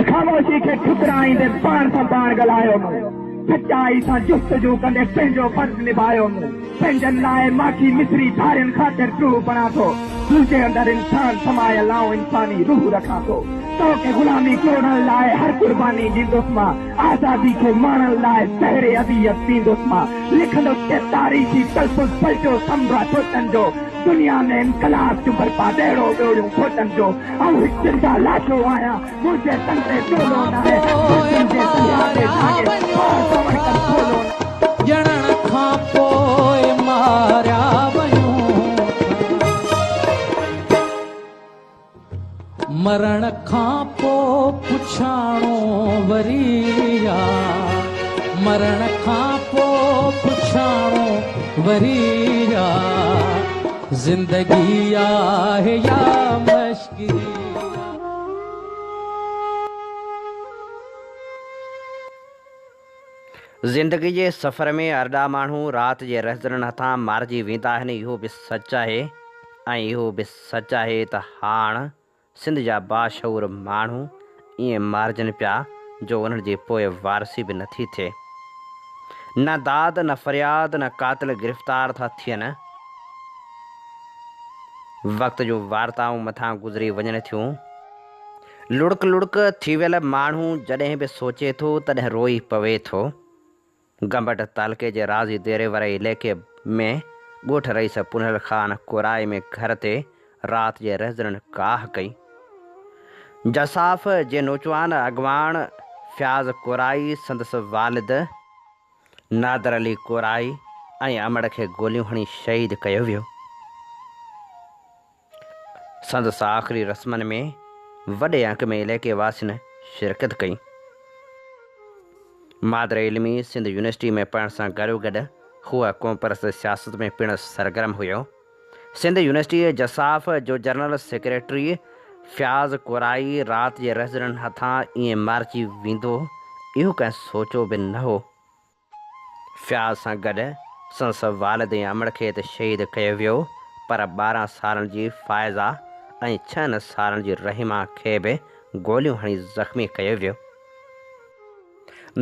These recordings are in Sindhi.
ته خاموشي کي ٺڪرائيندي پاڻ سان پاڻ ڳالهايو مون. سچائي سان جستجو ڪندي پنهنجو فرض نڀايو مون. پنهنجن لاء ماکي مصري ڌارين خاطر ٽوهه بڻان ٿو. تنهنجي اندر انسان سمايل آئون انساني روح رکان ٿو. توکي غلامي ٽوڙڻ لاء هر قرباني ڏيندس مان. آزادي کي ماڻڻ لاء زهر اذيت پيندس مان. لکندس ڪي تاريخي تلفظ پلٽيو سمنڊ آ سوچن جو. دنيا ۾ انقلاب جون برپا ٻيڙو ٻيڙيون کوٽن جو. آئون هڪ زنده لاشو آهيان منهنجي تن تي چولو ناهي. دشمن جي سنڌيا تي جهاڳي پار پوڻ ڪن ٿولو ناهي. ڄڻڻ کان پوء ماريا وڃون ٿا. مرڻ کان پو پڇاڻو وري آ. مرڻ کان پو پڇاڻو وري آ. زندگي آهي يا مشڪري آ. زندگي جي سفر ۾ ارڏا ماڻهو رات جي رهزنن هٿان مارجي ويندا آهن اهو به سچ آهي ۽ اهو به سچ آهي ته هاڻ سنڌ جا باشعور ماڻهو ائين مارجن پيا جو انهن جي پوء وارثي به نٿي ٿئي. نه داد نه فرياد نه قاتل گرفتار ٿا ٿين. وقت جون وارتائون مٿان گذري وڃن ٿيون. لڙڪ لڙڪ ٿي ويل ماڻهو جڏهن به سوچي ٿو تڏهن روئي پوي ٿو. گمبٽ تعلقي جي راضي ديري واري عليقي ۾ ڳوٺ رئيس پنهل خان ڪورائي ۾ گهر تي رات جي رهزنن ڪاهه ڪئي. جساف جي نوجوان اڳواڻ فياض ڪورائي سندس والد نادر علي ڪورائي ۽ امڙ کي گوليون هڻي شهيد ڪيو ويو. سندس آخري رسمن ۾ وڏي انگ ۾ علائقي واسين شرڪت ڪئي. مادر علمي سنڌ يونيورسٽي ۾ پڙهڻ سان گڏوگڏ هو قومپرست سياست ۾ پڻ سرگرم هيو. سنڌ يونيورسٽي جساف جو جنرل سيڪريٽري فياض ڪورائي رات جي رهزنن هٿان ائين مارجي ويندو اهو ڪنهن سوچيو به نه هو. فياض سان گڏ سندس والد ۽ امڙ کي ته شهيد ڪيو ويو پر 12 سالن جي فائزه ۽ ڇهن سالن جي رحيما کي به گوليون هڻي زخمي ڪيو ويو.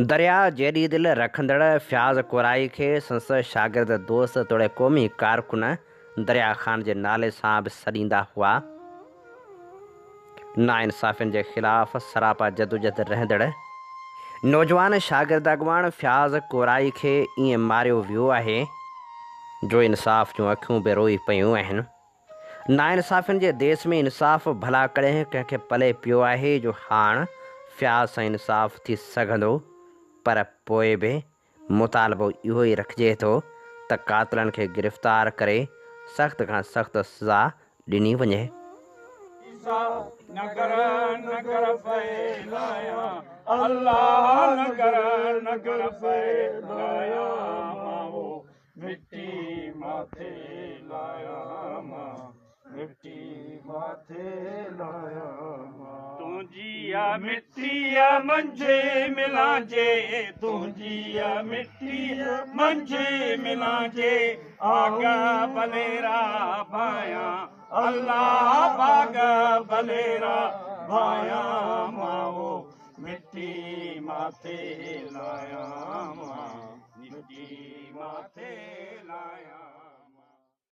درياء جيڏي دل رکندڙ فياض ڪورائي کي سندس شاگرد دوست توڙي قومي ڪارڪن درياء خان جي نالي سان به سڏيندا هئا. ناانصافين جي خلاف سراپا جدوجھد رهندڙ نوجوان شاگرد اڳواڻ فياض ڪورائي کي ائين ماريو ويو آهي جو انصاف جون اکيون به روئي پيون آهن. ناانصافين جي ديس ۾ انصاف ڀلا ڪڏهن ڪنهن کي پلئه پيو آهي جو هاڻ فياض سان انصاف ٿي سگهندو پر پوء به مطالبو اهو ئي رکجي ٿو ته قاتلن کي گرفتار ڪري سخت کان سخت سزا ڏني وڃي. عيسيٰ نگر نگر ڦهلايان الله نگر نگر ڦهلايان مان وو مٽي ماٿي لايان مان مٽي ماٿي لايان مان. تنهنجي آ مٽيء منجهه ملان جي تنهنجي آ مٽيء منجهه ملان جي آگ ڀليرا ڀايان الله باغ ڀليرا ڀايان مان وو مٽي ماٿي لايان مان مٽي ماٿي لايان.